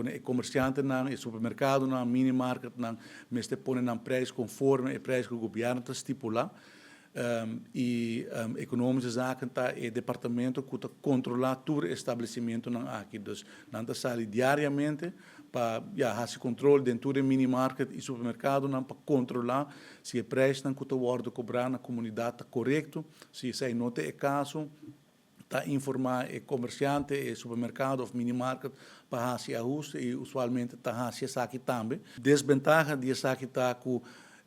pone e komersiantenan, e supermerkadonan, minimarketnan, mester pone nan preis konforme e preis ku gobièrnu ta stipulá. I Economische Zaken ta e departamento ku ta kontrolá tur e establesimentunan aki. Dus nan ta sali diariamente pa, ya, hasi kontrol den tur e minimarket i supermerkadonan pa kontrolá si e preisnan ku ta wòrdu kobrá na komunidat ta korekto. Si esei no ta e kaso, ta informá e komersiante, e supermerkado òf minimarket pa hasi ahuste i usualmente ta hasi esaki tambe. Desbentaha di esaki ta ku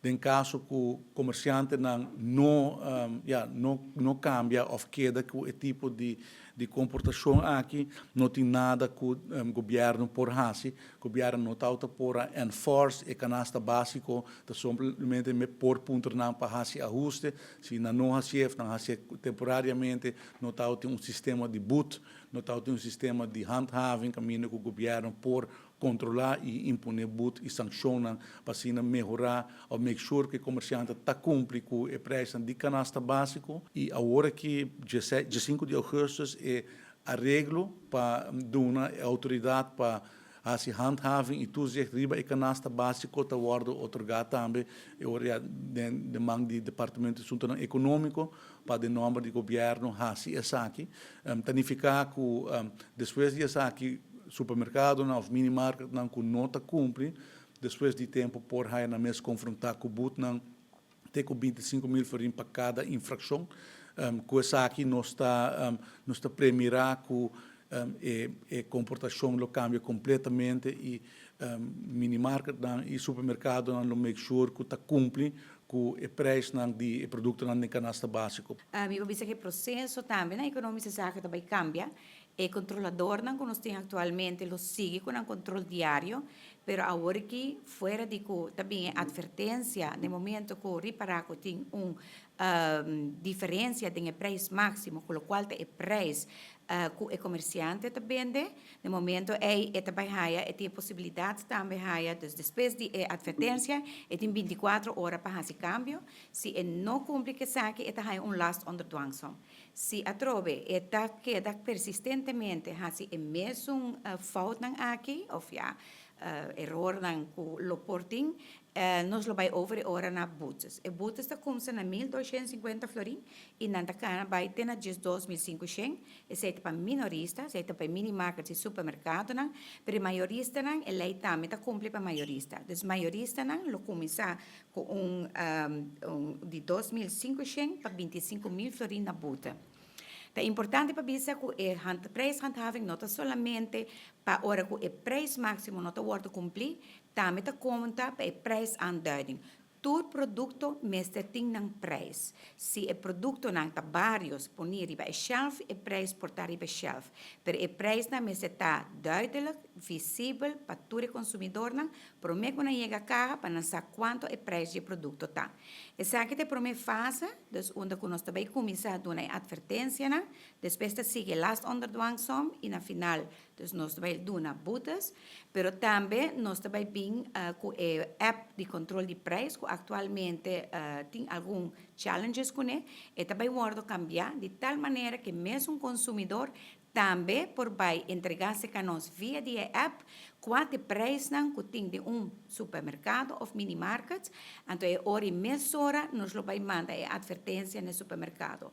den kaso ku komersiantenan no, ya, no kambia òf keda ku e tipo di komportashon aki, no tin nada ku gobièrnu por hasi. Gobièrnu no ta por a enforce e kanasta básiko, ta simplemente me por puntra nan pa hasi ahuste. Si nan no hasié òf nan hasié temporariamente, no ta tin un sistema di boet, no ta tin un sistema di handhaving kaminda ku gobièrnu por kontrolá i imponé boet i sankshonnan pa asina mehorá òf make sure ku e komersiante ta kumpli ku e preisnan di kanasta básiko. I awor aki, 5 di ougùstùs, e areglo pa duna e outoridat pa hasi handhaving i toezicht riba e kanasta básiko ta wòrdu otorgá tambe e ora ya den den man di Departamento di Asuntonan Ekonómiko pa den nòmber di gobièrnu hasi esaki. Ta nifiká ku despues di esaki supermerkadonan òf minimarketnan ku no ta kumpli despues di tempu por haya nan mes konfrontá ku butnan te ku 25,000 florin pa kada infrakshon. Ku esaki nos ta premirá ku e komportashon lo kambia kompletamente i minimarketnan i supermerkadonan lo make sure ku ta kumpli ku e preisnan di e produktonan den kanasta básiko. Mi por bisa ku e proseso tambe na Economische Zaken ta bai kambia. E kontroladornan ku nos tin aktualmente lo sigui ku nan kontrol diario, pero awor aki fuera di ku ta bin e atvertensia den momento ku ripará ku tin un diferensia den e preis máksimo, ku lokual ta e preis ku e komersiante ta bende, den momento ei e ta bai haya, e tin e posibilidat tambe haya, dus despues di e atvertensia e tin 24 ora pa hasi kambio, si e no kumpli ku esaki e ta haya un last onder dwangsom. Si atrobe e ta keda persistentemente hasi e mesun foutnan aki of ya erornan ku lo por tin, nos lo bai over e ora na boetes. E boetes ta kumsa na 1250 florin i nan ta kana bai te na 12,500. Esei ta pa minorista, esei ta pa e minimarkets i supermerkadonan, pero e mayoristanan e lei tambe ta kumpli pa mayorista. Dus mayoristanan lo kuminsá ku un di 2500 pa 25,000 florin na boete. Ta importante pa bisa ku e prijshandhaving no ta solamente pa ora ku e prijs máksimo no ta wòrdu kumplí, tambe ta konta pa e prijsaanduiding. Tur produkto mester tin nan prijs. Si e produktonan ta vários poní riba e shelf, e prijs por ta riba e shelf. Pero e prijsnan mester ta duidelijk, visibel pa tur e konsumidornan promé ku nan yega kaha pa nan sa kuantu e prijs di e produkto ta. Esaki ta e promé fase, dus unda ku nos ta bai kuminsá duna e atvertensianan, despues ta sigui e last onder dwangsom i na final dus nos ta bai duna boetes, pero tambe nos ta bai bin ku e app di kontrol di prijs ku aktualmente tin algun challenges kuné, e ta bai wòrdu kambiá di tal manera ku e mesun konsumidor tambe por bai entregá serka nos via di e app kua ta e prijsnan ku tin den un supermerkado òf minimarket, anto e ora i mesora nos lo bai manda e atvertensia na e supermerkado.